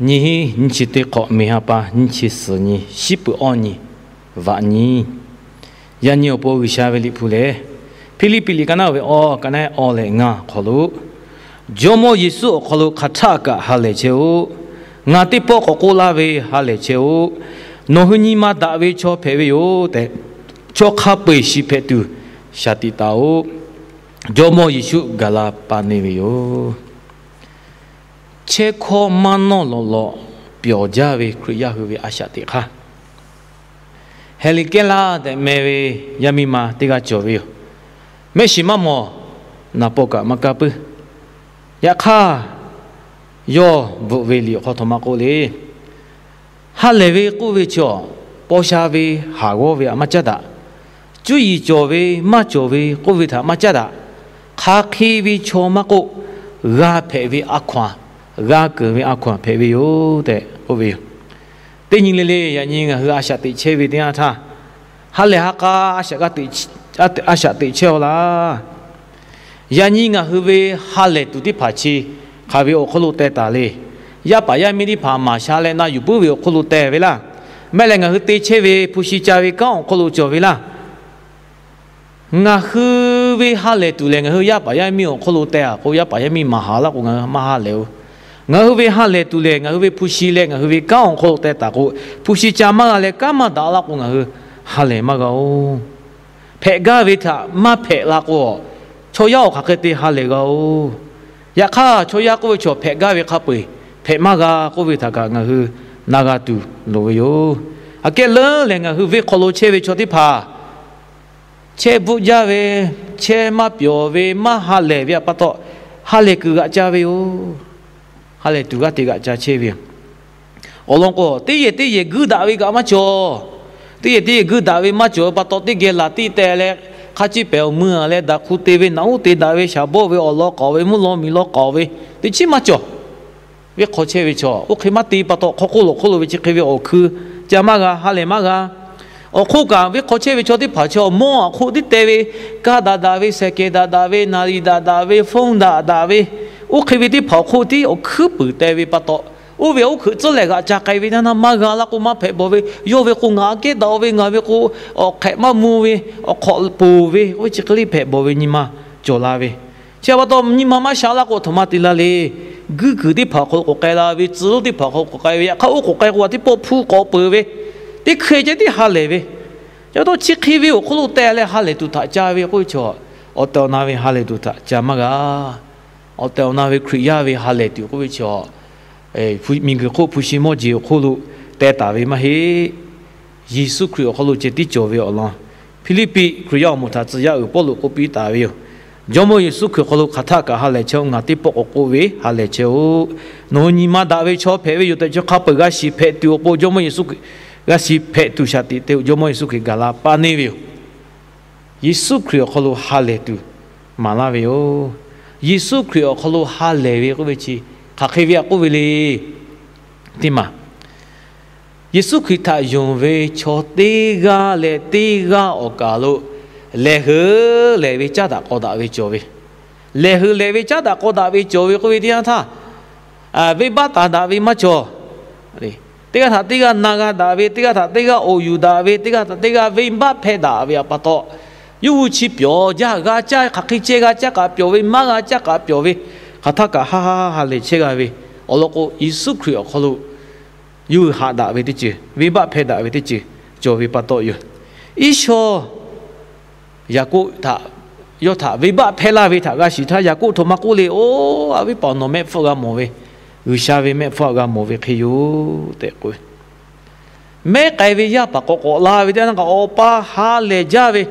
Nyiˇ hinˉ nyiˇ chi teˇ hk'awꞈ, meˬ ha pa nyiˇ chi suhˍ nyi, shiˉ peuˬ awˇ nyi, vaꞈ nyi. Yaꞈ nyi awˬ pon G'uiˬsha ve Liꞈ hpu lehˬ, Hpiˇliˇpiˆ liꞈ ka naˆ ve awˇ, ka naˆ awˇ leh ngaˇ awˬ hk'aw lo, Jawˇmawˇ Yeˍsuˆ awˬ hk'aw lo hk'aˬ htaˆ kaꞈ ha lehˬ chehˇ-oˆ. Ngaˬ teˇ pawˆ k'awꞈ k'oˆ laˇ ve ha lehˬ chehˇ-oˆ. Nawˬ hui nyi ma daꞈ ve chaw hpehꞈ ve yoˬ tehꞈ, chaw hk'a peu-eˬ shiˍ hpehꞈ tuˬ shaˍ tiꞈ taˍ-oꞈ. Jawˇmawˇ Yeˍsuˆ gaˬ la pa neˇ ve yoˬ. Chehˇ hkawˇ maˇ nawˇ lawꞈ lawꞈ pyawˬ jaˇ ve Hkriꞈ yaˇ hui ve a shaꞈ teꞈ hk'aˇ, Heˍliˍkehˇlaˆ tehꞈ meh ve yaˇ miˇ ma teˇ g'aˇ cawˬ ve yoˬ. Mehˆ shiˍ maˇ mawˬ, naˍ paw kaꞈ maˇ kaˇ puiˉ. Yaꞈ hk'aˇ, yawˇ bvuhꞈ ve liꞈ awˬ hk'aw htawꞈ ma k'oˆ le. Ha lehˬ ve k'oˆ ve chaw, paw sha ve haˍ g'awˇ ve htaꞈ maˇ caˉ daꞈ. Cuˇ yiˍ cawˬ ve maˇ cawˬ ve k'oˆ ve htaꞈ maˇ caˉ daꞈ. Hk'aˬ hk'e ve chaw maˇ k'oˆ, g'a hpehꞈ ve a hkaw-anˬ, g'a keunˍ ve a hkaw-anˬ hpehꞈ ve yoˬ tehꞈ k'oˆ ve yoˬ. Teˇ nyi le le, yaꞈ nyi ngaˬ hui a shaꞈ teꞈ chehˇ ve teˇ yanˇ htaˇ, ha lehˬ ha k'a a shaꞈ teꞈ chehˇ-aw laˇ. Yaꞈ nyi ngaˬ hui ve ha lehˬ tuˬ teˇ hpaˍ chi hk'aˬ ve awˬ hk'oˆ lo teh taˍ le. Yaˇ paˍ yaˇ miˇ teˇ hpaˍ maˍ sha leh na yuˬ puiˉ ve awˬ hk'oˆ lo teh ve laˇ. Mehˆ leh ngaˬ hui te chehˇ ve hpu shi ca ve kanˉ awˬ hk'oˆ lo cawˬ ve laˇ. Ngaˬ hui ve ha lehˬ tuˬ lehˬ, ngaˬ hui yaˇ paˍ yaˇ miˇ awˬ hk'oˆ lo teh-a k'o, yaˇ paˍ yaˇ miˇ maˍ haˍ laˇ k'o, ngaˬ hui maˇ ha lehˬ-oˬ. Ngaˬ hui ve ha lehˬ tuˬ lehˬ, ngaˬ hui ve hpu shi leh ngaˬ hui ve kanˉ awˬ hk'oˆ lo teh taˍ k'o, hpu shi ca maˇ g'a leh kanˉ maˇ daꞈ laˇ k'o, ngaˬ hui ha lehˬ maˇ g'a-oˬ. Hpehꞈ gaˇ ve htaꞈ maˇ hpehꞈ la k'o, chaw yaˇ awˬ hk'aˬ hk'e te ha lehˬ g'a-oˬ. Yaꞈ hk'aˇ, chaw yaˇ k'oˆ ve chaw hpehꞈ gaˇ ve hk'a peu-eˬ hpehꞈ maˇ g'a k'oˆ ve htaꞈ kaꞈ ngaˬ hui na g'a tuˬ loˍ ve yoˬ. Aꞈ kehˉ leuˉ lehˬ, ngaˬ hui venˇ hk'aw lo chehˇ ve chaw teˇ hpaˍ chehˇ bvuhˆ jaˇ ve, chehˇ maˇ pyawˬ ve, maˇ ha lehˬ ve pa taw, ha lehˬ kuiˬ g'aꞈ ca ve yoˬ. Ha lehˬ tuˬ g'aˇ te g'aꞈ ca chehˇ ve yoˬ. Awˬ lawn k'o, teˇ yehˬ teˇ yehˬ guiˇ daꞈ ve kaꞈ maˇ cawˬ. Teˇ yehˬ teˇ yehˬ guiˇ daꞈ ve maˇ cawˬ ve pa taw, teˇ geh laˬ tiˇ teh leh, hk'a ciˇ pehˍ awˬ mui-a leh daꞈ hk'u te ve, naꞈ uˉ te daꞈ ve, shaˍ bawˆ ve, awˬ lawn k'aoˍ ve, mvuhˇ law miˬ law k'aoˍ ve, teˇ chiˉ maˇ cawˬ. Venˇ hk'aw chehˇ ve chaw, oˇ hk'e maˇ te pa taw, hk'aw hk'oˆ lo hk'oˆ lo ve chi hk'e ve awˬ hkui ca maˇ g'a, ha lehˬ maˇ g'a. Awˬ hk'oˆ kaꞈ, venˇ hk'aw chehˇ ve chaw teˇ hpaˍ chaw mawˇ awˬ hk'oˆ tiˉ teh ve, kaˇ daꞈ daꞈ ve, sehˍ kehˬ daꞈ daꞈ ve, naˍ riˍ daꞈ daꞈ ve, phone daꞈ daꞈ ve, oˇ hk'e ve teˇ hpaˍ awˬ hk'oˆ tiˉ awˬ hkuiˉ puiˍ teh ve pa taw, oˇ ve oˇ hkeuꞈ tcuhˉ lehˬ g'aꞈ ca k'ai ve naˇ naˇ maˇ g'a laˇ k'o, maˇ hpehꞈ bawˬ ve, yawˇ ve k'o ngaˬ aꞈ kehˉ daꞈ-o ve, ngaˬ ve k'o awˬ hk'ehꞈ maˇ mvuh ve, awˬ hk'awꞈ poˬ ve, oˇ ve chi hk'e le hpehꞈ bawˬ ve nyi ma cawˬ la ve. Chi pa taw nyi ma maˇ sha laˇ k'o, aˬ htoꞈ ma te la le. Guiˇ kuiˬ teˇ hpaˍ awˬ hk'aw lo k'awꞈ k'ai la ve, tcuh lonˉ teˇ hpaˍ awˬ hk'aw lo k'awꞈ k'ai ve, yaꞈ hk'aˇ oˇ k'awꞈ k'ai k'o, a teˇ pawˆ hpu k'awꞈ peuˬ ve, teˇ hkui ceh tiˉ ha lehˬ ve. Chi pa taw chi hk'e ve awˬ hk'oˆ lo teh leh ha lehˬ tuˬ htaꞈ ca ve k'oˆ ve chaw, awˬ tehˬ awˬ na ve ha lehˬ tuˬ htaꞈ ca maˇ g'a. Awˬ tehˬ awˬ na ve Hkriꞈ yaˇ ve ha lehˬ tuˬ k'oˆ ve chaw, miˬguiˬ hk'oˆ hpu shi mawˇ jeˬ awˬ hk'oˆ lo teh taˍ ve maˇ heˆ. Yeˍsuˆ Hkriꞈ awˬ hk'aw lo ceh tiˉ cawˬ ve awˬ lawn, Hpiˇliˇpiˆ Hkriꞈ yaˇ awˬ moˍ htaꞈ tcuh yaˇ uiˍ Pawˇluꞈ k'oˆ piˇ taˍ ve yoˬ. Jawˇmawˇ Yeˍsuˆ Hkriꞈ awˬ hk'aw lo hk'aˬ htaˆ kaꞈ ha lehˬ chehˇ-oˆ. Ngaˬ teˇ pawˆ k'awꞈ k'oˆ ve, ha lehˬ chehˇ-oˆ. Nawˬ hui nyi ma daꞈ ve chaw hpehꞈ ve yoˬ tehꞈ, chaw hk'a peu-eˬ g'a shiˍ hpehꞈ tuˬ awˬ pon Jawˇmawˇ Yeˍsuˆ Hkriꞈ, g'a shiˍ hpehꞈ tuˬ shaˍ tiꞈ te-o. Jawˇmawˇ Yeˍsuˆ Hkriꞈ gaˬ la pa neˇ ve yoˬ. Yeˍsuˆ Hkriꞈ awˬ hk'aw lo ha lehˬ tuˬ maˍ laˇ ve yoˬ. Yeˍsuˆ Hkriꞈ awˬ hk'aw lo ha lehˬ ve k'oˆ ve chi hk'aˬ hk'e ve htaꞈ k'oˆ ve le. Teˇ maˬ, Yeˍsuˆ Hkriꞈ htaꞈ yonˍ ve chaw teˇ g'aˇ leh teˇ g'aˇ awˬ kaˍ lo lehˬ hui lehˬ ve caˉ daꞈ k'aw daꞈ ve cawˬ ve, lehˬ hui lehˬ ve caˉ daꞈ k'aw daꞈ ve cawˬ ve k'oˆ ve teˇ yanˇ htaˇ, venˇbaˆ taˍ daꞈ ve maˇ cawˬ. Teˇ g'aˇ htaꞈ teˇ g'aˇ na g'a daꞈ ve, teˇ g'aˇ htaꞈ teˇ g'aˇ awˬ yuˬ daꞈ ve, teˇ g'aˇ htaꞈ teˇ g'aˇ venˇbaˆ hpehˇ daꞈ ve pa taw, yawˇ hui chi pyawˬ jaˇ. G'a caˇ hk'aˬ hk'e ceh g'a caˇ kaꞈ pyawˬ ve, maˇ g'a caˇ kaꞈ pyawˬ ve, hk'aˬ htaˆ kaꞈ ha ha ha lehˬ chehˇ g'a ve. Awˬ lawn k'o, Yeˍsuˆ Hkriꞈ awˬ hk'aw lo yawˇ hui haꞈ daꞈ ve teˇ ceuˬ, venˇbaˆ hpehˇ daꞈ ve teˇ ceuˬ cawˬ ve pa taw yoˬ. Iˉsawˇ Yaˍkoˆ htaꞈ, yawˇ htaꞈ venˇbaˆ hpehˇ laˇ ve htaꞈ g'a shiˍ htaˇ, Yaˍkoˆ htoꞈ ma k'oˆ le. Oˬ, awˬ viˉ paˍ nawˬ mehˆ hpfuhˇ g'a mawˬ ve, G'uiˬsha ve mehˆ hpfuhˇ g'a mawˬ ve hk'e yoˬ tehꞈ k'oˆ ve. Mehˉ k'ai ve yaˇ paˍ k'awꞈ k'awꞈ la ve teˇ yanˇ kaꞈ, awˬ pa ha lehˬ jaˇ ve.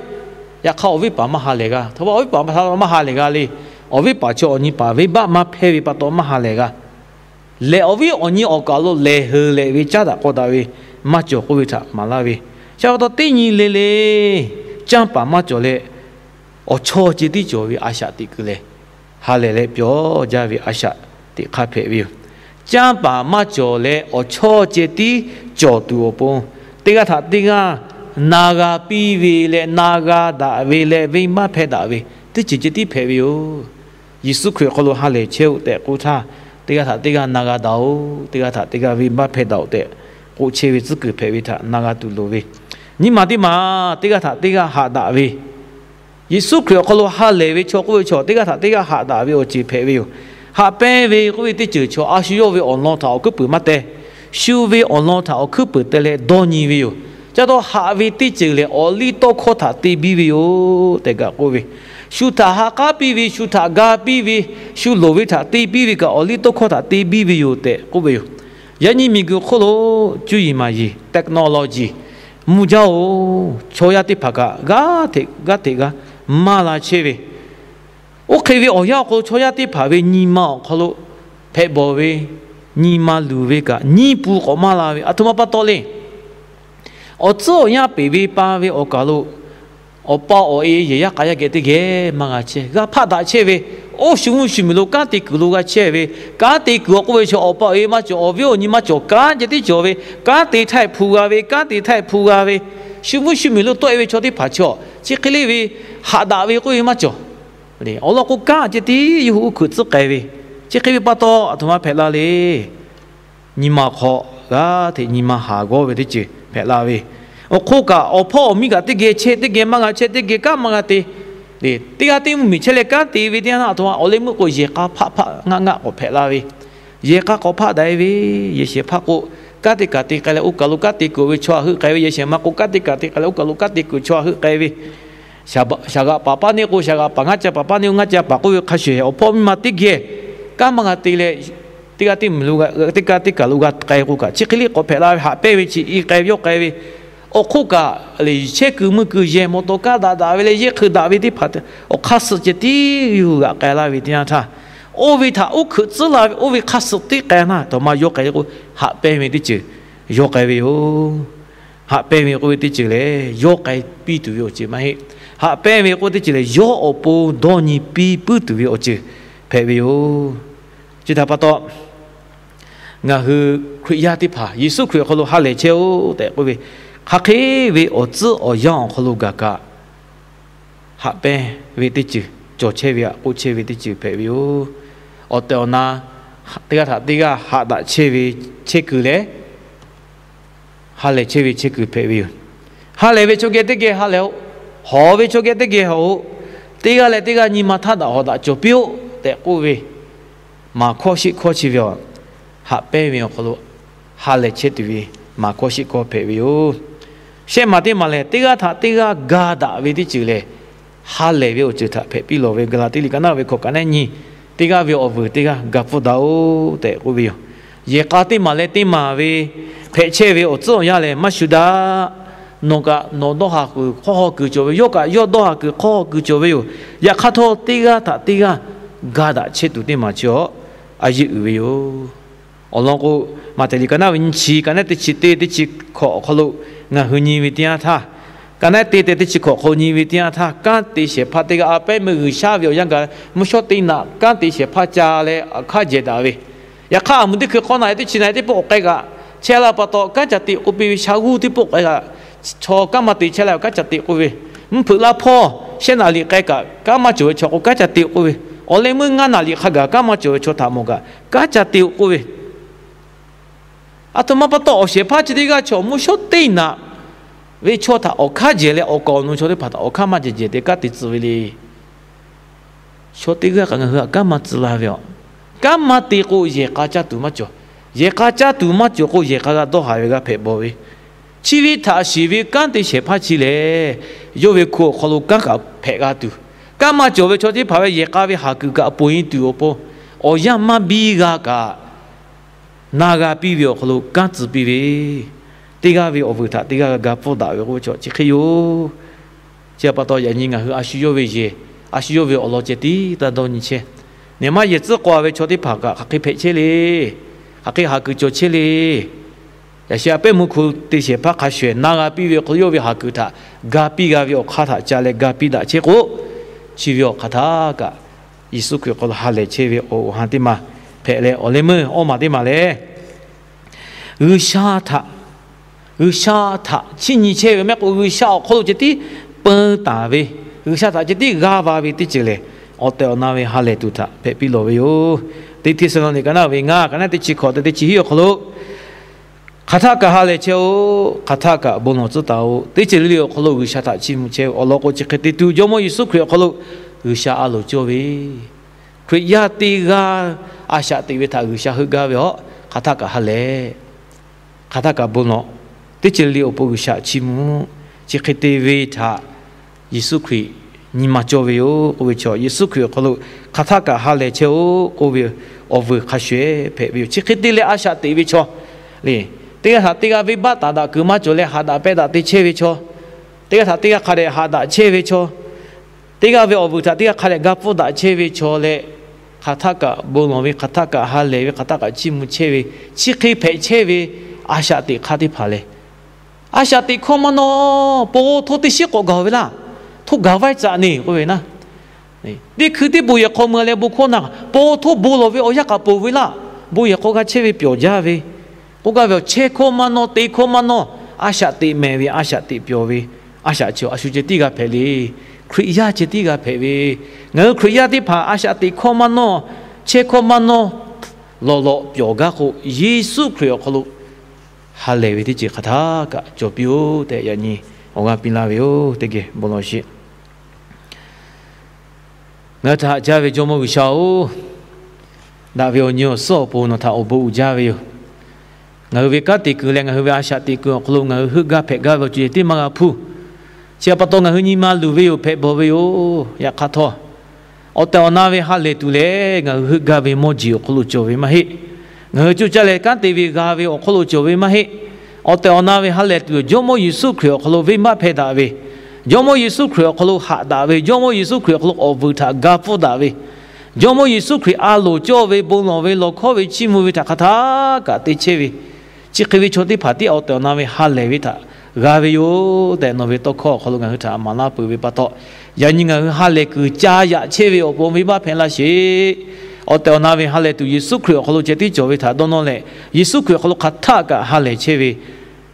Yaꞈ hk'aˇ, awˬ viˉ paˍ maˇ ha lehˬ g'a. Htaꞈ pa awˬ viˉ paˍ maˇ ha lehˬ g'a le. Awˬ viˉ paˍ chaw awˬ nyi paˍ venˇbaˆ maˇ hpehˇ ve pa taw maˇ ha lehˬ g'a. Lehˬ, awˬ viˉ awˬ nyi awˬ kaˍ lo lehˬ hui lehˬ ve caˉ daꞈ k'aw daꞈ ve maˇ cawˬ k'oˆ ve htaꞈ maˍ laˇ ve. Chi pa taw teˇ nyi le le, canˇ paˍ maˇ cawˬ leh, awˬ chawˇ ceh tiˉ cawˬ ve a shaꞈ teꞈ kuiˬ lehˬ, ha lehˬ leh pyawˬ jaˇ ve a shaꞈ teꞈ hk'aˇ hpehꞈ ve yoˬ. Canˇ paˍ maˇ cawˬ leh awˬ chawˇ ceh tiˉ cawˬ tuˬ awˬ pon, teˇ g'aˇ htaꞈ teˇ g'aˇ na g'a piˇ ve leh na g'a daꞈ ve leh venˇbaˆ hpehˇ daꞈ ve teˇ ceuˬ ceh tiˉ hpehꞈ ve yoˬ. Yeˍsuˆ Hkriꞈ awˬ hk'aw lo ha lehˬ chehˇ-oˆ tehꞈ k'oˆ htaˇ, teˇ g'aˇ htaꞈ teˇ g'aˇ na g'a daꞈ-oˬ, teˇ g'aˇ htaꞈ teˇ g'aˇ venˇbaˆ hpehˇ daꞈ-oˬ tehꞈ k'oˆ chehˇ ve tcuhˉ kuiˬ hpehꞈ ve htaꞈ na g'a tuˬ loˍ ve, nyiˇ maˬ teˇ maˬ teˇ g'aˇ htaꞈ teˇ g'aˇ haꞈ daꞈ ve, Yeˍsuˆ Hkriꞈ awˬ hk'aw lo ha lehˬ ve chaw k'oˆ ve chaw teˇ g'aˇ htaꞈ teˇ g'aˇ haꞈ daꞈ ve awˬ ceuˬ hpehꞈ ve yoˬ. Haꞈ pehnˇ ve k'oˆ ve teˇ ceuˬ chaw a shu yawˇ ve awˬ lawn htaꞈ awˬ hkuiˉ puiˍ maˇ teh. Shu ve awˬ lawn htaꞈ awˬ hkuiˉ puiˍ teh leh dawˇ nyi ve yoˬ. Ca taw haꞈ ve teˇ ceuˬ lehˬ, awˬ liˇ tawˇ hkawˇ htaꞈ te biˇ ve yoˬ tehꞈ kaꞈ k'oˆ ve, shu htaꞈ ha k'aˉ piˇ ve, shu htaꞈ ga piˇ ve, shu loˍ ve htaꞈ te piˇ ve kaꞈ, awˬ liˇ tawˇ hkawˇ htaꞈ te biˇ ve yoˬ tehꞈ k'oˆ ve yoˬ. Yaꞈ nyi miˬguiˬ hk'oˆ lo cuˇ yiˍ maˍ yiˍ technology mvuh jaˇ-oˬ, chaw yaˇ teˇ hpaˍ kaꞈ g'aˇ hteꞈ g'aˇ hteꞈ g'aˇ maˇ la chehˇ ve, oˇ hk'e ve awˬ yanˇ awˬ hk'aw lo chaw yaˇ teˇ hpaˍ ve nyi ma awˬ hk'aw lo hpehꞈ bawˬ ve nyi ma luˬ ve kaꞈ, nyiˇ pun k'awꞈ maˇ la ve, aˬ htoꞈ ma pa taw le. Awˬ tcuhˉ awˬ yanˇ peꞈ ve pa ve awˬ kaˬ lo, awˬ pa awˬ e yehˬ yaˇ k'a yaˇ geh teˇ geh maˇ g'a chehˇ, g'a hpaˆ daꞈ chehˇ ve, oˇ shu mvuhˇ shu miˬ lo kanˉ te kuiˬ lo g'a chehˇ ve, kanˉ te kuiˬ awˬ k'oˆ ve chaw awˬ pa awˬ e maˇ cawˬ, awˬ viˉ awˬ nyi maˇ cawˬ, kanˉ ceh tiˉ cawˬ ve, kanˉ te htaˇ hpfuhˇ g'a ve, kanˉ te htaˇ hpfuhˇ g'a ve, shu mvuhˇ shu miˬ lo tawˆ e ve chaw teˇ hpaˍ chaw chi hk'e le ve haꞈ daꞈ ve k'oˆ ve maˇ cawˬ. Awˬ lawn k'o, kanˉ ceh tiˉ yawˇ hui uˇ hkuiꞈ tcuhˉ k'ai ve, chi hk'e ve pa taw aˬ htoꞈ ma hpehꞈ la le. Nyi ma hk'aw g'aˇ hteꞈ nyi ma haˍ g'awˇ ve teˇ ceuˬ hpehꞈ la ve, awˬ hk'oˆ kaꞈ awˬ hpawˇ awˬ miˇ kaꞈ teˇ geh chehˇ, teˇ geh maˇ g'a chehˇ, teˇ geh kanˉ maˇ g'a te. Teˇ g'aˇ teˇ mvuhˇ miˬ chehˇ leh kanˉ te ve teˇ yanˇ, aˬ htoꞈ ma awˬ leh meuˆ k'o yehˬ k'a hpaˆ hpaˆ ngaˆ ngaˆ k'awꞈ hpehꞈ la ve, yehˬ k'a k'awꞈ hpaˆ daꞈ e ve, yehˬ shehˍ hpaˇ k'o kanˉ te kaꞈ te k'ai leh oˇ kaˬ lo kanˉ te kuiˬ ve chaw htaꞈ heuˆ k'ai ve, yehˬ shehˍ ma k'o kanˉ te kaꞈ te k'ai leh oˇ kaˬ lo kanˉ te kuiˬ chaw htaꞈ heuˆ k'ai ve, shaˍ g'aꞈ paˍ paˇ neˇ k'o shaˍ g'aꞈ paˍ, ngaˇ ca paˍ paˇ neˇ k'o ngaˇ ca paˍ k'oˆ ve hk'a shuˍ awˬ hpawˇ miˇ ma teˇ geh kanˉ maˇ g'a te leh, teˇ g'aˇ teˇ mvuhˇ miˬ lo teˇ g'aˇ teˇ kaˬ lo g'a k'ai k'o kaꞈ, chi hk'e le k'awꞈ hpehꞈ la ve, haꞈ pehnˇ ve chi i k'ai ve yawˇ k'ai ve, awˬ hk'oˆ kaꞈ le chehˇ kuiˬ mui kuiˬ yehˬ mawˬ tawˍ kaˇ daꞈ daꞈ ve leh yehˇ hkui daꞈ ve teˇ hpaˍ awˬ hk'aˇ suh ceh tiˉ yawˇ hui g'aꞈ k'ai laˇ ve teˇ yanˇ htaˇ, oˇ ve htaꞈ uˇ hkuiꞈ tcuhˉ la ve oˇ ve hk'aˇ suh tiˉ k'ai naˇ, aˬ htoꞈ ma yawˇ k'ai k'o, haꞈ pehnˇ ve teˇ ceuˬ yawˇ k'ai ve yoˬ. Haꞈ pehnˇ ve k'oˆ ve teˇ ceuˬ lehˬ, yawˇ k'ai piˇ tuˬ ve awˬ ceuˬ maˇ heˆ. Haꞈ pehnˇ ve k'oˆ ve teˇ ceuˬ lehˬ, yawˇ awˬ pon dawˇ nyi piˇ puiˉ tuˬ ve awˬ ceuˬ hpehꞈ ve yoˬ. Chi htaꞈ pa taw, ngaˬ hui Hkriꞈ yaˇ teˇ hpaˍ Yeˍsuˆ Hkriꞈ awˬ hk'aw lo ha lehˬ chehˇ-oˆ tehꞈ k'oˆ ve, hk'aˬ hk'e ve awˬ tcuhˉ awˬ yanˇ awˬ hk'aw lo gaˬ kaꞈ, haꞈ pehnˇ ve teˇ ceuˬ cawˬ chehˇ ve, haꞈ k'oˆ chehˇ ve teˇ ceuˬ hpehꞈ ve yoˬ. Awˬ tehˬ awˬ na teˇ g'aˇ htaꞈ teˇ g'aˇ haꞈ daꞈ chehˇ ve chehˇ kuiˬ leh, ha lehˬ chehˇ ve chehˇ kuiˬ hpehꞈ ve yoˬ. Ha lehˬ ve chaw geh teˇ geh ha lehˬ-oꞈ. Hawˍ ve chaw geh teˇ geh hawˍ-oꞈ. Teˇ g'aˇ leh teˇ g'aˇ nyi ma htaˇ daꞈ hawˍ daꞈ cawˬ piˇ-oˆ tehꞈ k'oˆ ve, maˍ hkawˇ sheˆ hkawˇ chi ve awˬ, haꞈ pehnˇ ve awˬ hk'aw lo ha lehˬ chehˇ tuˬ ve maˍ hkawˇ sheˆ hkawˇ hpehꞈ ve yoˬ. Shehˆ maˬ teˇ maˬ lehˬ, teˇ g'aˇ htaꞈ teˇ g'aˇ ga daꞈ ve teˇ ceuˬ lehˬ, ha lehˬ ve awˬ ceuˬ htaꞈ hpehꞈ piˇ lawˬ ve. Gaˍlaˍtiˆ liꞈ ka naˆ ve hkawꞈ ka naˆ nyi, teˇ g'aˇ ve awˬ vuiˬ teˇ g'aˇ ga pfuhˇ daꞈ-oꞈ tehꞈ k'oˆ ve yoˬ. Yehˬ k'a teˇ maˬ leh teˇ maˬ ve hpehꞈ chehˇ ve awˬ tcuhˉ awˬ yanˇ lehˬ, maˇ shu daꞈ. Nawˬ kaꞈ nawˬ dawˇ haˍ kuiˬ hk'awˇ haw kuiˬ cawˬ ve, yawˇ kaꞈ yawˇ dawˇ haˍ kuiˬ hk'awˇ haw kuiˬ cawˬ ve yoˬ. Yaꞈ hk'aˇ htawˇ, teˇ g'aˇ htaꞈ teˇ g'aˇ ga daꞈ chehˇ tuˬ teˇ maˬ chi awˬ a yeˇ uiˍ ve yoˬ. Awˬ lawn k'o, Maꞈhtehˍ liꞈ ka naˆ ve nyiˇ chi, ka naˆ teˇ chi teˇ, teˇ chi hkawꞈ awˬ hk'aw lo ngaˬ hui nyi ve teˇ yanˇ htaˇ, ka naˆ teˇ tehꞈ teˇ chi hkawꞈ hk'aw lo nyi ve teˇ yanˇ htaˇ, kanˉ te shehˍ hpaˇ teˇ g'aˇ a pehˉ meuˇ G'uiˬsha ve awˬ yanˇ gaˬ mvuhˇ shawˉ teˇ naꞈ kanˉ te shehˍ hpaˇ ca leh awˬ hk'aˇ jehˬ daꞈ ve. Yaꞈ hk'aˇ, aˬ muˍ teˇ hkui hk'awˇ naꞈ teˇ chi naꞈ teˇ pawˆ k'ai kaꞈ, chehˇ laˇ pa taw kanˉ ca te k'oˆ piˇ ve, sha g'uˇ teˇ pawˆ k'ai kaꞈ, chaw kanˉ maˇ te chehˇ laˇ ve kanˉ ca te k'oˆ ve, mvuhˇ hpeuꞈ laˇ hpawˇ shehˆ naꞈ liꞈ k'ai kaꞈ kanˉ maˇ cawˬ ve chaw k'o kanˉ ca te-o k'oˆ ve, awˬ leh meuˇ ngaˇ naꞈ liꞈ hk'a gaˬ kanˉ maˇ cawˬ ve chaw htaꞈ mawˬ kaꞈ kanˉ ca te-o k'oˆ ve, aˬ htoꞈ ma pa taw awˬ shehˍ hpaˇ chi teˇ g'aˇ chaw mvuhˇ shawˉ teˇ naꞈ ve chaw htaꞈ awˬ hk'aˇ jehˬ leh awˬ kaˍ awˬ nu chaw teˇ hpaˍ htaꞈ awˬ hk'aˇ maˇ jehˬ jehˬ te kanˉ te tcuh ve le. Chaw teˇ g'aˇ kaꞈ ngaˬ hui htaꞈ kanˉ maˇ tcuh laˇ ve aˬ. Kanˉ maˇ te k'o yehˬ k'a caˇ tuˬ maˇ cawˬ. Yehˬ k'a caˇ tuˬ maˇ cawˬ k'o yehˬ k'a g'a dawˇ haˍ ve g'a hpehꞈ bawˬ ve, chi ve htaꞈ shiˍ ve kanˉ te shehˍ hpaˇ chi lehˬ, yawˇ ve hku awˬ hk'aw lo kanˉ kaꞈ hpehꞈ g'a tuˬ, kanˉ maˇ cawˬ ve chaw teˇ hpaˍ ve yehˬ k'a ve haˍ kuiˬ kaꞈ ponˬ e tuˬ awˬ pon, awˬ yanˇ maˇ biˇ g'a kaꞈ, na g'a piˇ ve awˬ hk'aw lo kanˉ tcuh piˇ ve, teˇ g'aˇ ve awˬ vuiˬ htaꞈ teˇ g'aˇ g'a ga pfuhˇ daꞈ ve k'oˆ ve chaw chi hk'e yoˬ. Chi pa taw yaꞈ nyi ngaˬ hui a shu yawˇ ve yehˬ, a shu yawˇ ve awˬ lawn ceh tiˉ taˇ dawˇ nyi chehˇ. Neˬ maˇ yehˬ tcuhˉ k'aw ve chaw teˇ hpaˍ kaꞈ hk'aˬ hk'e hpehꞈ chehˇ le. Hk'aˬ hk'e haˍ kuiˬ cawˬ chehˇ le. Yaꞈ sheh a pehˉ meuˇ hku te shehˍ hpaˇ hk'a shuˍ ehˍ na g'a piˇ ve hk'aw lo yawˇ ve haˍ kuiˬ htaꞈ ga piˇ g'a ve awˬ hk'aˇ htaꞈ ca leh ga piˇ daꞈ chehˇ k'o, chi ve awˬ hk'aˇ htaˇ kaꞈ Yeˍsuˆ Hkriꞈ hk'aw lo ha lehˬ chehˇ ve awˬ ha teˇ maˬ hpehꞈ leh, awˬ leh meuˇ awˇ maˬ teˇ maˬ lehˬ, G'uiˬsha htaꞈ, G'uiˬsha htaꞈ chiˇ nyi chehˇ ve mehˆ k'o, G'uiˬsha awˬ hk'aw lo ceh tiˉ peun taˍ ve, G'uiˬsha htaꞈ ceh tiˉ g'a va ve teˇ ceuˬ lehˬ, awˬ tehˬ awˬ na ve ha lehˬ tuˬ htaꞈ hpehꞈ piˇ lawˬ ve yoˬ. Teˇ Hteˇsaˍlawˇniˆ ka naˆ ve ngaˇ ka naˆ teˇ chi hkawꞈ te teˇ chi hiˉ awˬ hk'aw lo, hk'aˬ htaˆ kaꞈ ha lehˬ chehˇ-oˆ. Hk'aˬ htaˆ kaꞈ bon lawˬ tcuhˉ taˍ-oꞈ. Teˇ ceuˬ le le awˬ hk'aw lo G'uiˬsha htaꞈ chiˇ mvuh chehˇ-oˆ. Awˬ lawn k'o, chi hk'e te tuˬ Jawˇmawˇ Yeˍsuˆ Hkriꞈ awˬ hk'aw lo G'uiˬsha a loˍ cawˇ ve, Hkriꞈ yaˇ teˇ g'aˇ a shaꞈ teꞈ ve htaꞈ G'uiˬsha heuˆ gaˇ ve aˬ, hk'aˬ htaˆ kaꞈ ha lehˬ, hk'aˬ htaˆ kaꞈ bon lawˬ. Teˇ ceuˬ le le awˬ pon G'uiˬsha chiˇ mvuh. Chi hk'e te ve htaꞈ Yeˍsuˆ Hkriꞈ nyi ma cawˇ ve yoˬ k'oˆ ve chaw, Yeˍsuˆ Hkriꞈ awˬ hk'aw lo hk'aˬ htaˆ kaꞈ ha lehˬ chehˇ-oˆ k'oˆ ve awˬ vuiˬ hk'a shuˍ-ehˍ hpehꞈ ve yoˬ. Chi hk'e te leh a shaꞈ teꞈ ve chaw le, teˇ g'aˇ htaꞈ teˇ g'aˇ venˇbaˆ taˍ daꞈ kuiˬ maˇ cawˬ leh haꞈ daꞈ pehnˇ daꞈ te chehˇ ve chaw, teˇ g'aˇ htaꞈ teˇ g'aˇ hk'a dehꞈ haꞈ daꞈ chehˇ ve chaw, teˇ g'aˇ ve awˬ vuiˬ htaꞈ teˇ g'aˇ hk'a dehꞈ ga pfuhˇ daꞈ chehˇ ve chaw leh, hk'aˬ htaˆ kaꞈ bon lawˬ ve, hk'aˬ htaˆ kaꞈ ha lehˬ ve, hk'aˬ htaˆ kaꞈ chiˇ mvuh chehˇ ve, chi hk'e hpehꞈ chehˇ ve a shaꞈ teꞈ hk'aˇ teˇ hpaˍ lehˬ, a shaꞈ teꞈ hkawˇ maˇ nawˇ, po htoˇ teˇ shiˉ k'awꞈ gaˬ ve laˇ. Htoˇ gaˬ vaiˇ caꞈ neˬ k'oˆ ve naˉ, teˇ hkui teˇ bon yehˬ hk'aw mui leh bon hkawˇ na, po htoˇ bon lawˬ ve awˬ yanˇ k'aꞈ ponˬ ve laˇ. Bon yehˬ hk'aw g'a chehˇ ve pyawˬ jaˇ ve, k'oˆ gaˇ ve awˬ chehˇ hkawˇ maˇ nawˇ, te hkawˇ maˇ nawˇ, a shaꞈ teꞈ mehˍ ve, a shaꞈ teꞈ pyawˬ ve, a shaꞈ chi a shu ceh tiˉ g'a hpehꞈ le. Hkriꞈ yaˇ ceh tiˉ g'a hpehꞈ ve, ngaˬ hui Hkriꞈ yaˇ teˇ hpaˍ a shaꞈ teꞈ hkawˇ maˇ nawˇ, chehˇ hkawˇ maˇ nawˇ, lawˬ lawꞈ pyawˬ gaˇ k'o, Yeˍsuˆ Hkriꞈ awˬ hk'aw lo ha lehˬ ve teˇ ceuˬ hk'aˬ htaˆ kaꞈ cawˬ piˇ-oˆ tehꞈ yaꞈ nyi awˬ g'aˇ piˇ laˇ ve yoˬ. Teˇ geh bon lawˬ sheˍ. Ngaˬ hui htaꞈ haꞈ jaˇ ve Jawˇmawˇ G'uiˬsha-oˬ, daꞈ ve awˬ nyi awˬ suhˉ awˬ pon nawˬ htaꞈ awˬ bon uiˍ jaˇ ve yoˬ. Ngaˬ hui ve kanˉ te kuiˬ leh ngaˬ hui ve a shaꞈ teꞈ kuiˬ awˬ hk'aw lo ngaˬ hui heuˆ gaˇ hpehꞈ gaˇ ve awˬ ceuˬ ceh tiˉ maˇ g'a hpuˇ. Chi htaꞈ pa taw ngaˬ hui nyi ma luˬ ve yoˬ, hpehꞈ bawˬ ve yoˬ. Yaꞈ hk'aˇ htawˇ, awˬ tehˬ awˬ na ve ha lehˬ tuˬ lehˬ, ngaˬ hui heuˆ gaˇ ve mawˇ jeˬ awˬ hk'aw lo cawˬ ve maˇ heˆ. Ngaˬ hui coˇ caˇ leh kanˉ te ve g'a ve awˬ hk'aw lo cawˬ ve maˇ heˆ. Awˬ tehˬ awˬ na ve ha lehˬ tuˬ, Jawˇmawˇ Yeˍsuˆ Hkriꞈ awˬ hk'aw lo venˇbaˆ hpehˇ daꞈ ve, Jawˇmawˇ Yeˍsuˆ Hkriꞈ awˬ hk'aw lo haꞈ daꞈ ve, Jawˇmawˇ Yeˍsuˆ Hkriꞈ awˬ hk'aw lo awˬ vuiˬ htaꞈ ga pfuhˇ daꞈ ve, Jawˇmawˇ Yeˍsuˆ Hkriꞈ a loˍ cawˇ ve, bon lawˬ ve, lawˬ hkawˇ ve, chiˇ mvuh ve htaꞈ hk'aˬ htaˆ kaꞈ te chehˇ ve, chi hk'e ve chaw teˇ hpaˍ tiˉ awˬ tehˬ awˬ na ve ha lehˬ ve htaꞈ g'a ve yoˬ tehꞈ nawˬ ve tawˇ hkawˇ awˬ hk'aw lo ngaˬ hui htaꞈ maˍ laˇ peuˬ ve pa taw, yaꞈ nyi ngaˬ hui ha lehˬ kuiˬ ca yaꞈ chehˇ ve awˬ pon venˇbaˆ hpehˇ laˇ sheˍ. Awˬ tehˬ awˬ na ve ha lehˬ tuˬ Yeˍsuˆ Hkriꞈ awˬ hk'aw lo ceh tiˉ cawˬ ve htaꞈ dawˇ nawˇ leh, Yeˍsuˆ Hkriꞈ awˬ hk'aw lo hk'aˬ htaˆ kaꞈ ha lehˬ chehˇ ve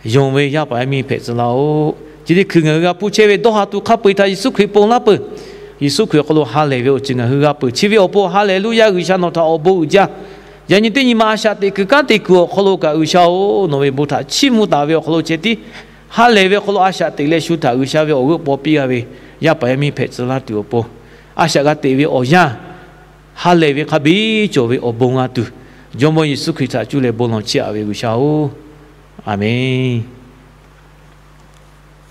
yonˍ ve yaˇ paˍ yaˇ miˇ hpehꞈ tcuh laˇ-oˆ. Chi teˇ hkui ngaˬ hui g'a hpuˇ chehˇ ve dawˇ ha tuˬ hk'a peu-eˬ htaꞈ Yeˍsuˆ Hkriꞈ ponˬ laˇ peuˬ. Yeˍsuˆ Hkriꞈ awˬ hk'aw lo ha lehˬ ve awˬ ceuˬ ngaˬ hui g'a peuˬ. Chi ve awˬ pon Haˍleˍluˇyaˇ, G'uiˬsha nawˬ htaꞈ awˬ bon uiˍ jaˇ. Yaꞈ nyi teˇ nyi ma a shaꞈ teꞈ kuiˬ kanˉ te kuiˬ awˬ hk'aw lo kaꞈ G'uiˬsha-oˬ, nawˬ ve bon htaꞈ chiˇ mvuh taˍ ve awˬ hk'aw lo ceh tiˉ ha lehˬ ve awˬ hk'aw lo a shaꞈ teꞈ leh shu htaꞈ G'uiˬsha ve awˬ g'euˆ paw piˇ g'a ve yaˇ paˍ yaˇ miˇ hpehꞈ tcuh laˇ tuˬ awˬ pon, a shaꞈ g'a teꞈ ve awˬ yanˇ ha lehˬ ve hk'a biˇ cawˬ ve awˬ bon g'a tuˬ, Jawˇmawˇ Yeˍsuˆ Hkriꞈ htaꞈ cuˇ leh bon lawˬ chiˇ aꞈ ve G'uiˬsha-oˬ, aˬ menˍ.